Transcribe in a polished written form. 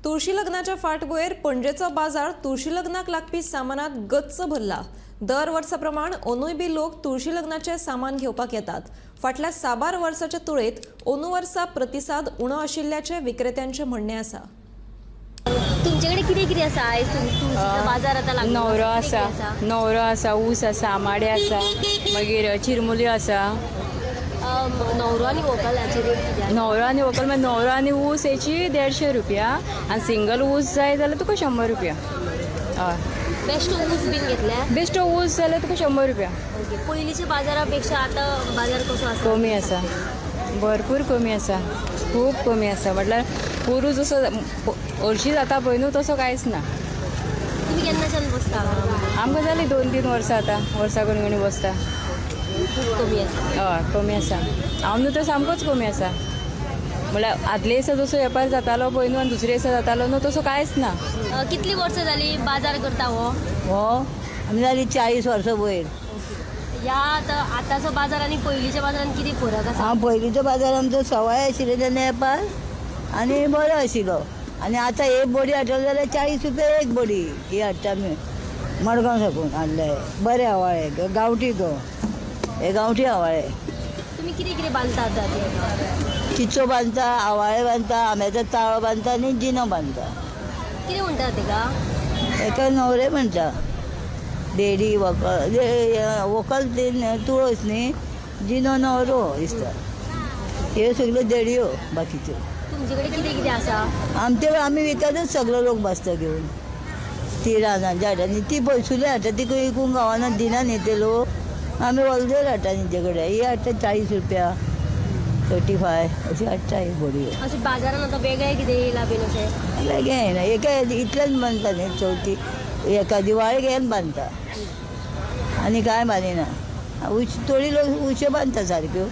तुळशी लग्नाच्या फाटभुंयेर पणजेचो बाजार तुळशी लग्नाक लागपी सामानात गच्च भरला. दर वर्सा प्रमाण अंदूय बी लोक तुळशी लग्नाचें सामान घेवपाक येतात. फाटल्या साबार वर्साच्या तुळेंत अंदू वर्सा प्रतिसाद उणो आशिल्ल्याचें विक्रेत्यांचें म्हणणें आसा. तुमचे कडेन कितें कितें आसा आयज? तुळशीचो बाजार आतां लागलो. न्हवरो कितें आसा, कितें आसा? न्हवरो आसा, ऊस आसा, आमाडे आसा, मागीर चिरमुल्यो आसा. न्हवरो आनी व्हंकल हाची रेट कितें आसा? न्हवरो आनी व्हंकल मागीर न्हवरो आनी ऊस हेची 150 रुपया आनी सिंगल ऊस जाय जाल्यार तुका 100 रुपया, हय. बेश्टो ऊस बीन घेतल्यार? बेश्टो ऊस जाल्यार तुका 100 रुपया. ओके, पयलींच्या बाजारा पेक्षा आतां बाजार कसो आसा? कमी आसा, भरपूर कमी आसा, खूब कमी आसा. म्हटल्यार पोरू जसो हरशीं जाता पळय न्हू, तसो कांयच ना. तुमी केन्नाच्यान बसता हांगा? आमकां जालीं 2-3 वर्सां आतां, वर्सां कणी कणी बसता. खूब कमी आसा. हय, कमी आसा. हांव न्हू तर सामकोच कमी आसा. म्हळ्यार आदले दिसा जसो वेपार जातालो पळय न्हू आनी दुसरे दिसा जातालो न्हू, तसो कांयच ना. कितली वर्सां जाली बाजार करता हो? हो, आमी जाली 40 वर्सां वयर. ह्या आतां आतांचो बाजार आनी पयलींच्या बाजारान कितें फरक आसा? हांव पयलींचो बाजार आमचो सवाय आशिल्लो तेन्ना वेपार आनी बरो आशिल्लो. आनी आतां एक बडी हाडटलो जाल्यार 40 रुपया एक बडी. ही हाडटा आमी मडगांव साकून हाडले, बरे आवाळे, गांवठी गो हे, गांवठी आवाळे. तुमी कितें कितें बांदता आतां ते? चिचो बांदता, आवाळे बांदता, आंब्याचो ताळो बांदता आनी जिनो बांदता. कितें म्हणटा तेका? एका न्हवरे म्हणटा. देडी व्हंकल, व्हंकल ती तुळस न्ही, जिनो न्हवरो दिसता. ह्यो सगल्यो देडयो बाकीच्यो. तुमचे कडेन कितें कितें आसा? आमचे आमी विकतच सगलो लोक बसता घेवन. ती रानांच्या हाडटा न्ही, ती पयसुल्ली हाडटा, ती खंय विकूंक गावना, दिना न्ही ते लोक. आमी होलसेल हाडटा तेंचे कडेन. ही हाडटा 40 रुपया, 35 अशी हाडटा ही बडी. अशें बाजारान आतां वेगळें कितें येयलां बीन अशें? वेगळें येना, एका इतल्यान बांदता न्ही चवथी, एका दिवाळेक येन बांदता आनी कांय बांदिना. उश थोडी लोक उश्यो बांदता सारक्यो.